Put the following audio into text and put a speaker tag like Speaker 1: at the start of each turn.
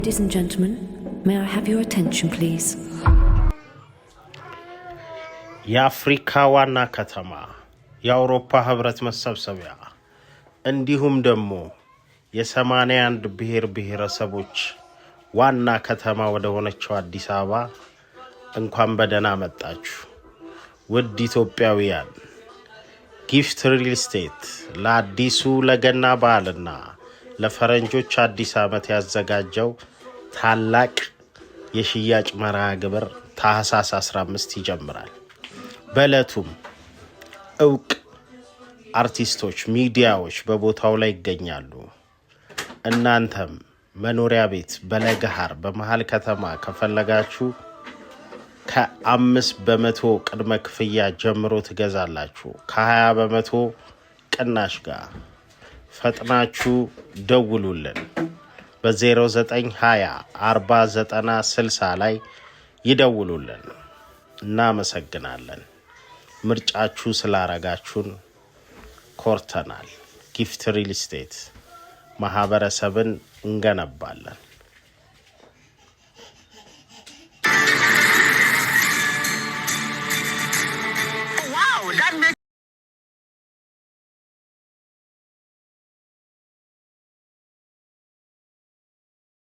Speaker 1: Ladies and gentlemen, may I have your attention, please?
Speaker 2: የአፍሪካ ዋና ከተማ፣ የአውሮፓ ህብረት መሰብሰቢያ እንዲሁም ደግሞ የ81 ብሔር ብሔረሰቦች ዋና ከተማ ወደ ሆነችው አዲስ አበባ እንኳን በደህና መጣችሁ። ውድ ኢትዮጵያውያን፣ ጊፍት ሪል ስቴት ለአዲሱ ለገና በዓልና ለፈረንጆች አዲስ ዓመት ያዘጋጀው ታላቅ የሽያጭ መርሃ ግብር ታህሳስ 15 ይጀምራል። በዕለቱም እውቅ አርቲስቶች፣ ሚዲያዎች በቦታው ላይ ይገኛሉ። እናንተም መኖሪያ ቤት በለገሃር በመሀል ከተማ ከፈለጋችሁ ከ5% ቅድመ ክፍያ ጀምሮ ትገዛላችሁ። ከ20% ቅናሽ ጋር ፈጥናችሁ ደውሉልን። በ0920 40 90 60 ላይ ይደውሉልን። እናመሰግናለን። ምርጫችሁ ስላረጋችሁን ኮርተናል። ጊፍት ሪል ስቴት ማህበረሰብን እንገነባለን።